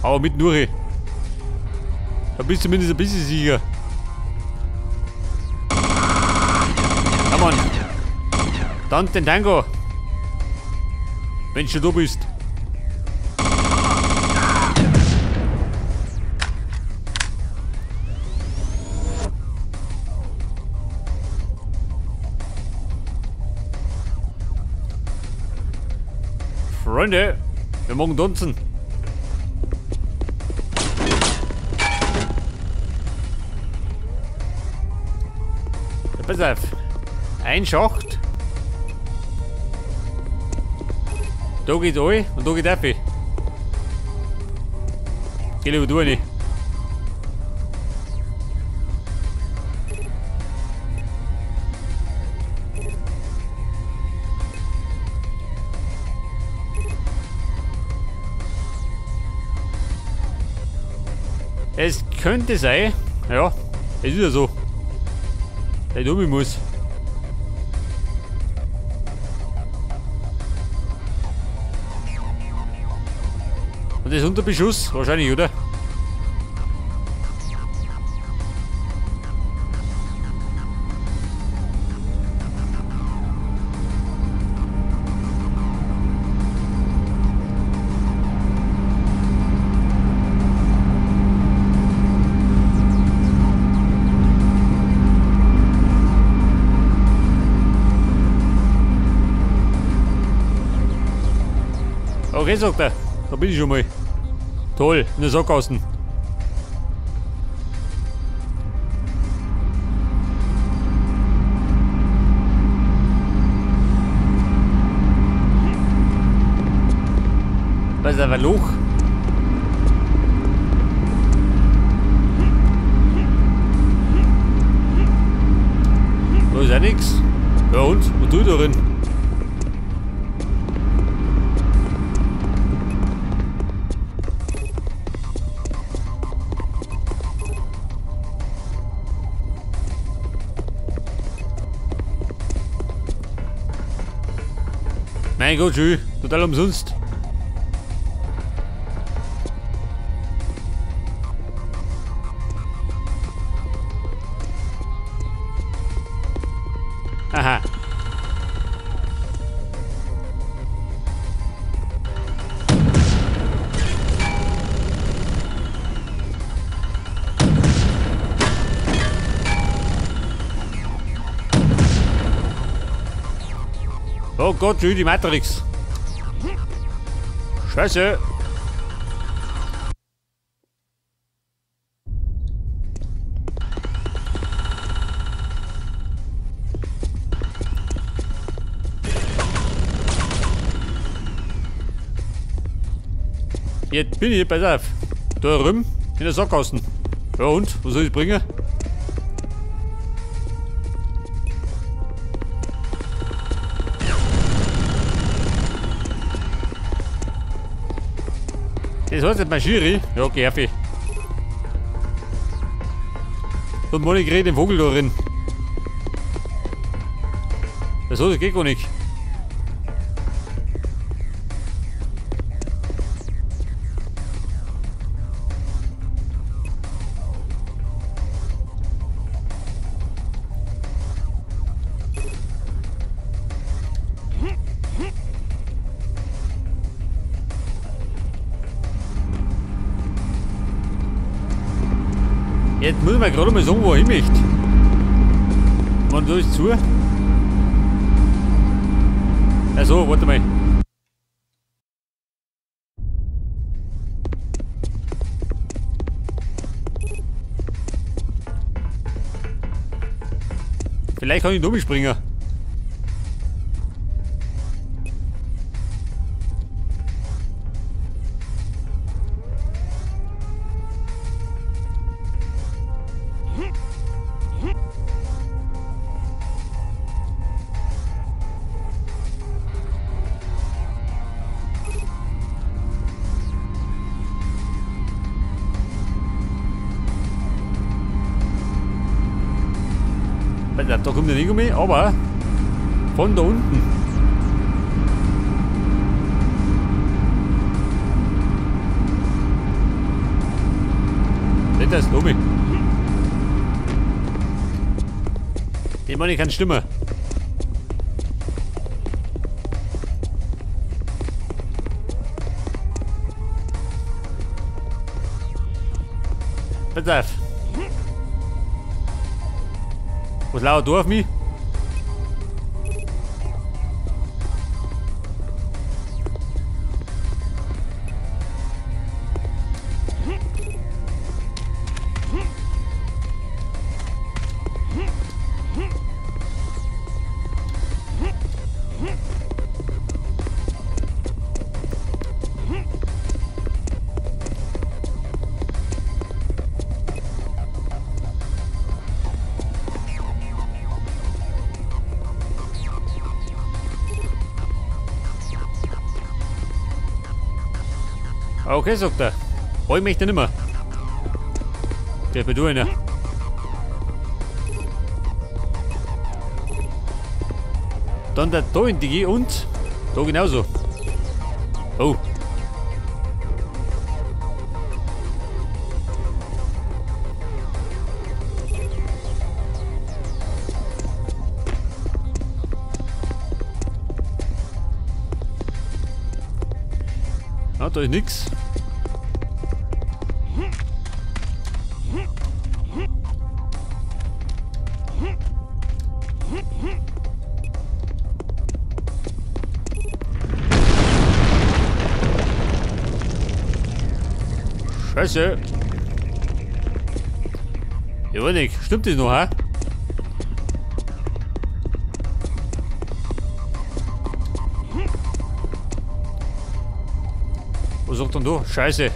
Aber mit Nuri. Da bist du zumindest ein bisschen sicher. Ja, Mann. Dann den Tango. Wenn du schon da bist. Freunde, wir morgen tanzen. Ja, pass auf. Ein Schacht. Da geht alle und da geht auf. Geh lieber du rein. Es könnte sein, ja, es ist ja so, dass ich um muss. Und das ist unter Beschuss, wahrscheinlich, oder? Okay, sagt er. Da bin ich schon mal. Toll, in der Sackgassen. Da ist aber ein Loch. Da ist auch nichts. Ja und? Was tue ich da drin? Mein Gott, schön. Total umsonst. Aha. Oh Gott, schön die Matrix. Scheiße. Jetzt bin ich, pass auf. Da drüben in der Sackgassen. Ja und? Was soll ich bringen? Das heißt nicht Maschiri. Ja, Gerfi. Und Monik redet den Vogel da drin. Das geht gar nicht. Jetzt muss man gerade mal sagen, wo ich hin möchte. Man, da ist zu. Also, warte mal. Vielleicht kann ich noch springen. Da kommt der nicht mehr, aber von da unten. Nicht das Domi. Den Mann, ich kann Stimme. Pass auf. Was lauert du auf mich? Okay, sagt er. Oh, ich möchte nimmer. Der bin einer. Dann der da in die und da genauso. Oh. Ah, da ist nix. Scheiße. Ja, weiß nicht. Stimmt das noch, hä? Was sagt denn du? Scheiße.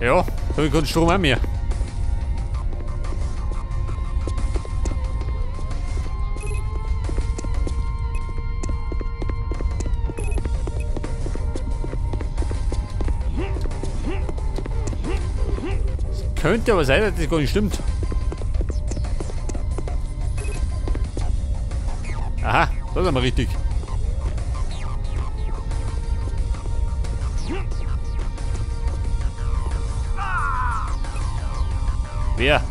Ja, da hab ich keinen Strom auch mehr. Könnte aber sein, dass das gar nicht stimmt. Aha, das ist aber richtig. Wer?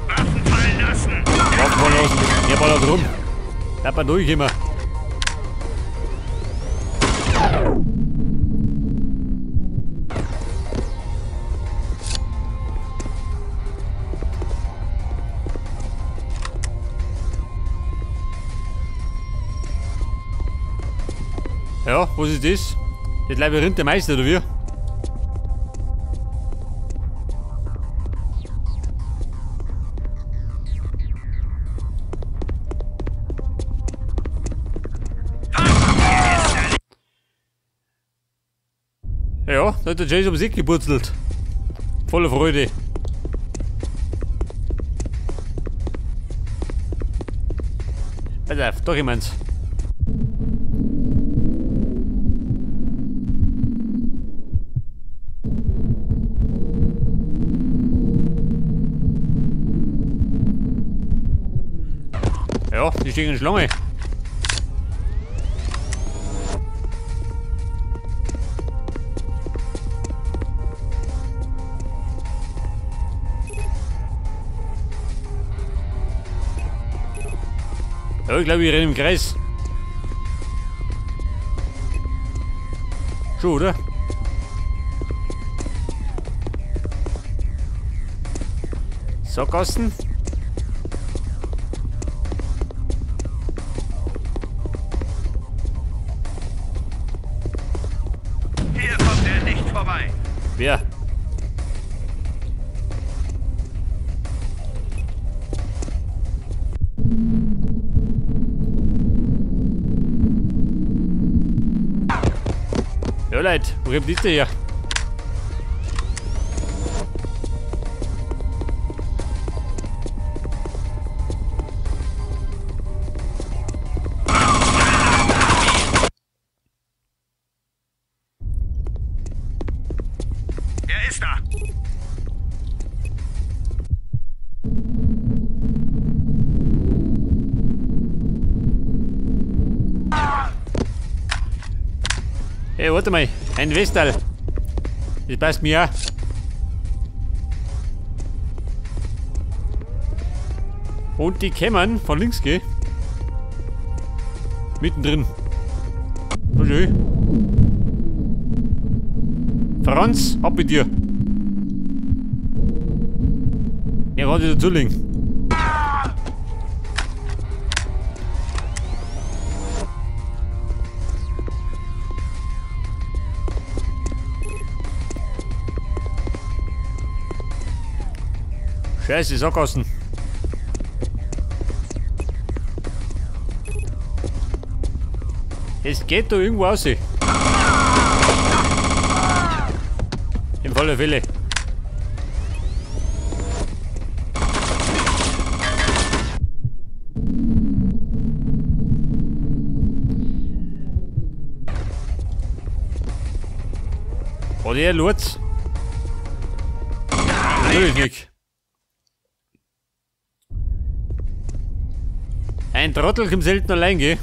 Waffen fallen lassen! Waffen fallen lassen! Der ballert rum! Bleib mal durch immer! Ja, was ist das? Das Labyrinth der Meister, oder wie? Ja, da hat der Jason ums Eck gepurzelt. Voller Freude. Pass auf, doch jemand. Ja, die stehen in Schlange. Ja, ich glaube, ich renne im Kreis. Schon, oder? Sackgassen. Hier kommt er nicht vorbei. Wer? Ja, Leute, wo kommt das denn her? Er ist da. Hey, warte mal, ein Westal. Das passt mir auch. Und die kämen von links, gell? Mittendrin. So schön. Franz, ab mit dir. Er kann sich dazulegen. Scheiße, Sackgassen. Es geht da irgendwo raus. Im voller Fälle. Oder der Lurz? Natürlich nicht. Ein Trottel kommt selten allein, gell?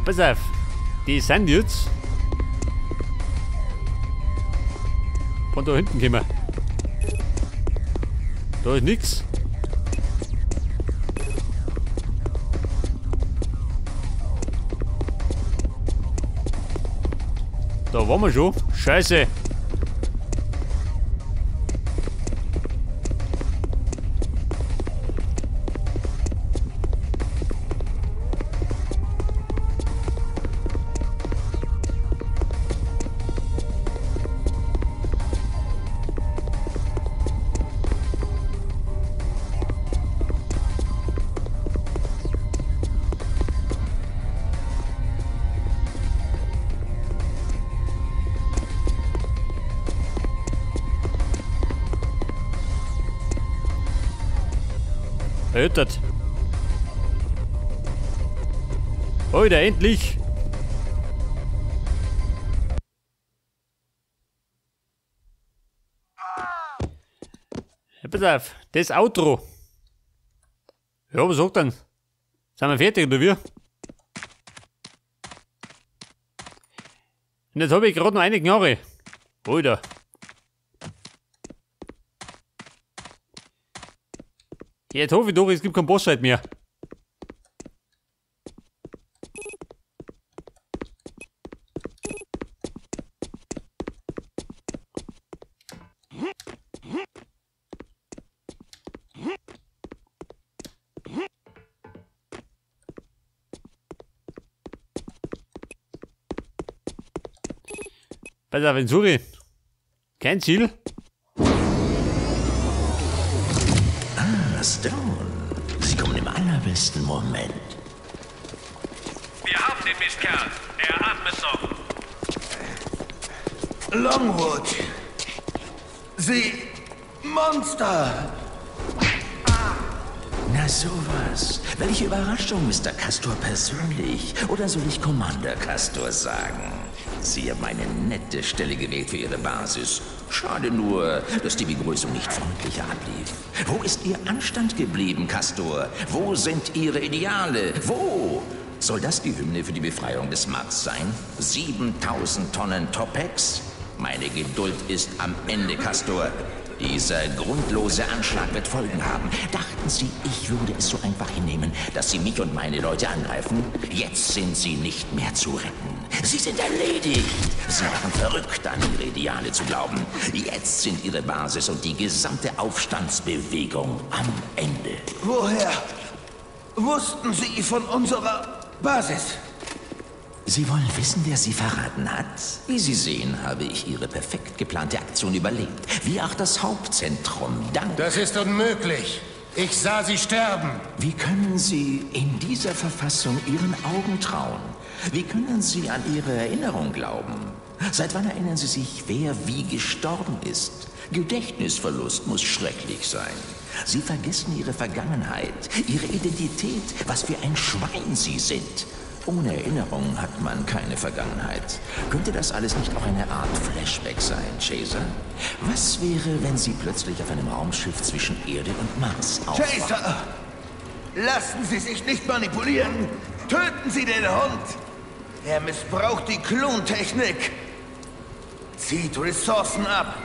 Pass auf, die sind jetzt von da hinten gekommen. Da ist nix. Da waren wir schon. Scheiße. Erhöht. Alter, endlich! Ja, pass auf, das Outro. Ja, was sagt dann? Sind wir fertig, oder wie? Und jetzt habe ich gerade noch eine Knarre. Alter. Jetzt hoffe ich doch, es gibt keinen Bossfight mehr. Pass auf, Venturi. Kein Ziel. Stone, Sie kommen im allerbesten Moment. Wir haben den Mistkerl. Er atmet noch. Longwood. Sie... Monster! Na sowas. Welche Überraschung, Mr. Castor persönlich. Oder soll ich Commander Castor sagen? Sie haben eine nette Stelle gewählt für Ihre Basis. Schade nur, dass die Begrüßung nicht freundlicher ablief. Wo ist Ihr Anstand geblieben, Castor? Wo sind Ihre Ideale? Wo? Soll das die Hymne für die Befreiung des Mars sein? 7000 Tonnen Topex? Meine Geduld ist am Ende, Castor. Dieser grundlose Anschlag wird Folgen haben. Dachten Sie, ich würde es so einfach hinnehmen, dass Sie mich und meine Leute angreifen? Jetzt sind Sie nicht mehr zu retten. Sie sind erledigt. Sie waren verrückt, an Ihre Ideale zu glauben. Jetzt sind Ihre Basis und die gesamte Aufstandsbewegung am Ende. Woher wussten Sie von unserer Basis? Sie wollen wissen, wer Sie verraten hat? Wie Sie sehen, habe ich Ihre perfekt geplante Aktion überlebt. Wie auch das Hauptzentrum. Dank. Das ist unmöglich. Ich sah Sie sterben. Wie können Sie in dieser Verfassung Ihren Augen trauen? Wie können Sie an Ihre Erinnerung glauben? Seit wann erinnern Sie sich, wer wie gestorben ist? Gedächtnisverlust muss schrecklich sein. Sie vergessen Ihre Vergangenheit, Ihre Identität, was für ein Schwein Sie sind. Ohne Erinnerung hat man keine Vergangenheit. Könnte das alles nicht auch eine Art Flashback sein, Chaser? Was wäre, wenn Sie plötzlich auf einem Raumschiff zwischen Erde und Mars aufwachen? Chaser! Lassen Sie sich nicht manipulieren! Töten Sie den Hund! Er missbraucht die Klontechnik! Zieht Ressourcen ab!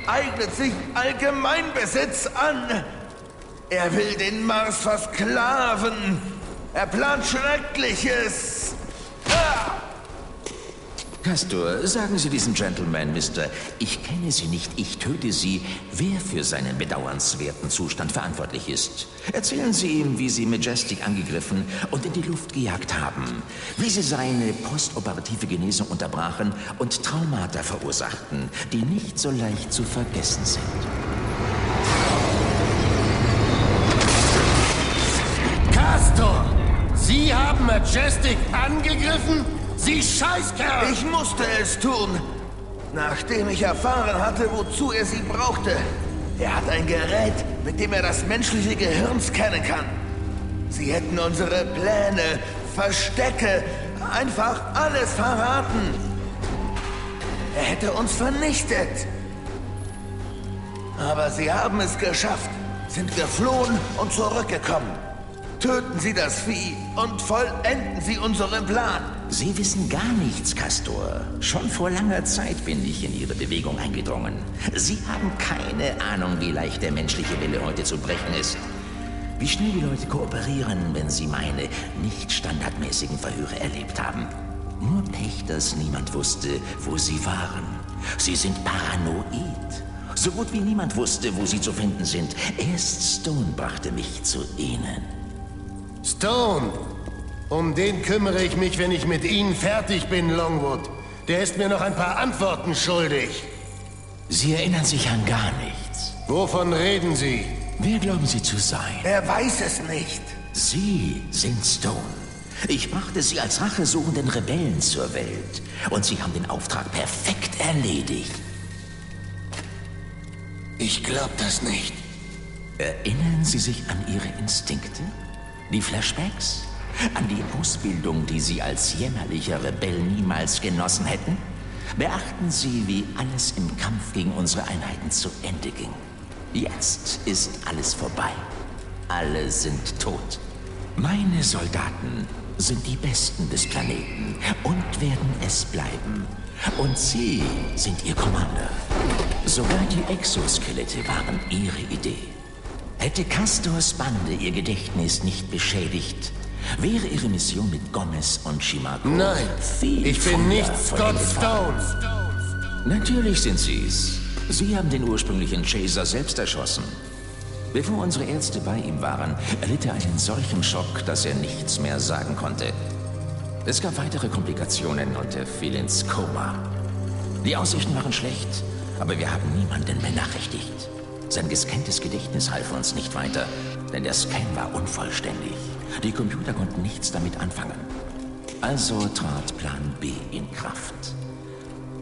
Eignet sich Allgemeinbesitz an! Er will den Mars versklaven! Er plant Schreckliches! Ah! Castor, sagen Sie diesem Gentleman, Mister, ich kenne Sie nicht, ich töte Sie, wer für seinen bedauernswerten Zustand verantwortlich ist. Erzählen Sie ihm, wie Sie Majestic angegriffen und in die Luft gejagt haben, wie Sie seine postoperative Genesung unterbrachen und Traumata verursachten, die nicht so leicht zu vergessen sind. Castor! Sie haben Majestic angegriffen? Sie Scheißkerl! Ich musste es tun, nachdem ich erfahren hatte, wozu er sie brauchte. Er hat ein Gerät, mit dem er das menschliche Gehirn scannen kann. Sie hätten unsere Pläne, Verstecke, einfach alles verraten. Er hätte uns vernichtet. Aber sie haben es geschafft, sind geflohen und zurückgekommen. Töten Sie das Vieh und vollenden Sie unseren Plan. Sie wissen gar nichts, Castor. Schon vor langer Zeit bin ich in Ihre Bewegung eingedrungen. Sie haben keine Ahnung, wie leicht der menschliche Wille heute zu brechen ist. Wie schnell die Leute kooperieren, wenn sie meine nicht standardmäßigen Verhöre erlebt haben. Nur Pech, dass niemand wusste, wo sie waren. Sie sind paranoid. So gut wie niemand wusste, wo sie zu finden sind. Erst Stone brachte mich zu ihnen. Stone! Um den kümmere ich mich, wenn ich mit Ihnen fertig bin, Longwood. Der ist mir noch ein paar Antworten schuldig. Sie erinnern sich an gar nichts. Wovon reden Sie? Wer glauben Sie zu sein? Er weiß es nicht. Sie sind Stone. Ich brachte Sie als rachesuchenden Rebellen zur Welt. Und Sie haben den Auftrag perfekt erledigt. Ich glaub das nicht. Erinnern Sie sich an Ihre Instinkte? Die Flashbacks? An die Ausbildung, die Sie als jämmerlicher Rebell niemals genossen hätten? Beachten Sie, wie alles im Kampf gegen unsere Einheiten zu Ende ging. Jetzt ist alles vorbei. Alle sind tot. Meine Soldaten sind die Besten des Planeten und werden es bleiben. Und Sie sind Ihr Commander. Sogar die Exoskelette waren Ihre Idee. Hätte Castors Bande ihr Gedächtnis nicht beschädigt, wäre ihre Mission mit Gomez und Shimako Nein, viel ich bin nicht Scott vollendet Stone. worden. Natürlich sind Sie's. Sie haben den ursprünglichen Chaser selbst erschossen. Bevor unsere Ärzte bei ihm waren, erlitt er einen solchen Schock, dass er nichts mehr sagen konnte. Es gab weitere Komplikationen und er fiel ins Koma. Die Aussichten waren schlecht, aber wir haben niemanden benachrichtigt. Sein gescanntes Gedächtnis half uns nicht weiter, denn der Scan war unvollständig. Die Computer konnten nichts damit anfangen. Also trat Plan B in Kraft.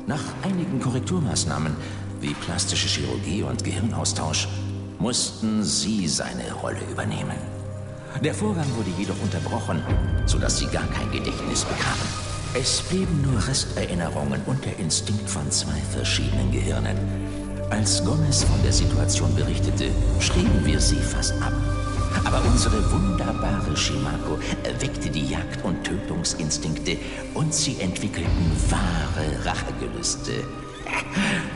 Nach einigen Korrekturmaßnahmen, wie plastische Chirurgie und Gehirnaustausch, mussten sie seine Rolle übernehmen. Der Vorgang wurde jedoch unterbrochen, sodass sie gar kein Gedächtnis bekamen. Es blieben nur Resterinnerungen und der Instinkt von zwei verschiedenen Gehirnen. Als Gomez von der Situation berichtete, schrieben wir sie fast ab. Aber unsere wunderbare Shimako erweckte die Jagd- und Tötungsinstinkte und sie entwickelten wahre Rachegelüste.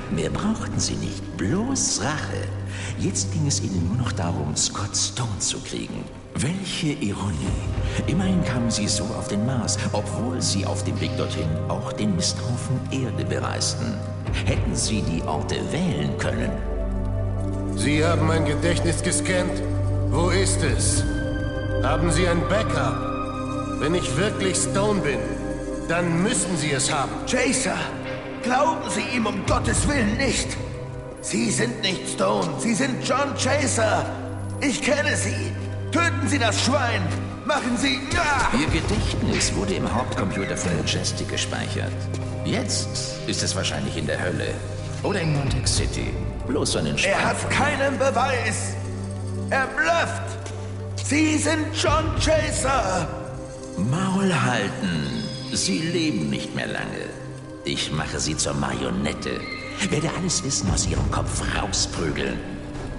Mehr brauchten sie nicht, bloß Rache. Jetzt ging es ihnen nur noch darum, Scott Stone zu kriegen. Welche Ironie. Immerhin kamen sie so auf den Mars, obwohl sie auf dem Weg dorthin auch den Misthaufen Erde bereisten. Hätten sie die Orte wählen können. Sie haben mein Gedächtnis gescannt? Wo ist es? Haben Sie ein Backup? Wenn ich wirklich Stone bin, Dann müssen Sie es haben. Chaser, glauben Sie ihm um Gottes Willen nicht. Sie sind nicht Stone, Sie sind John Chaser. Ich kenne Sie. Töten Sie das Schwein. Machen Sie... Ah! Ihr Gedächtnis wurde im Hauptcomputer von Majestic gespeichert. Jetzt ist es wahrscheinlich in der Hölle. Oder in Montauk City. Bloß einen Er hat keinen Beweis. Er blufft. Sie sind John Chaser. Maul halten. Sie leben nicht mehr lange. Ich mache Sie zur Marionette. Werde alles Wissen aus Ihrem Kopf rausprügeln.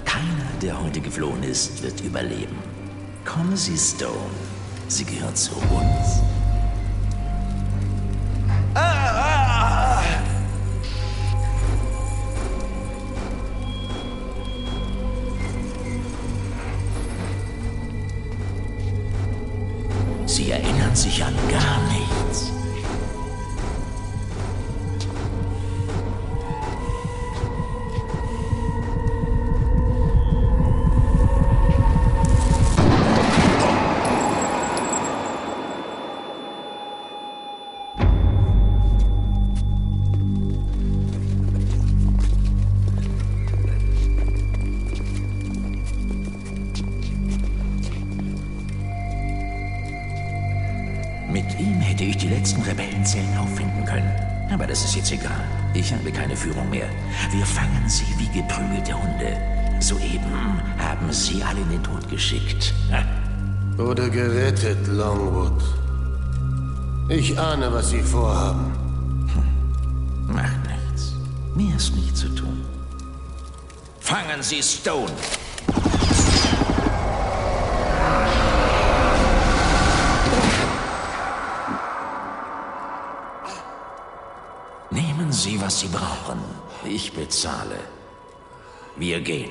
Keiner, der heute geflohen ist, wird überleben. Kommen Sie, Stone. Sie gehört zu uns. Ah, ah. Sie erinnern sich an gar nichts. Mit ihm hätte ich die letzten Rebellenzellen auffinden können. Aber das ist jetzt egal. Ich habe keine Führung mehr. Wir fangen sie wie geprügelte Hunde. Soeben haben sie alle in den Tod geschickt. Oder gerettet, Longwood. Ich ahne, was Sie vorhaben. Macht nichts. Mir ist nichts zu tun. Fangen Sie Stone! Nehmen Sie, was Sie brauchen. Ich bezahle. Wir gehen.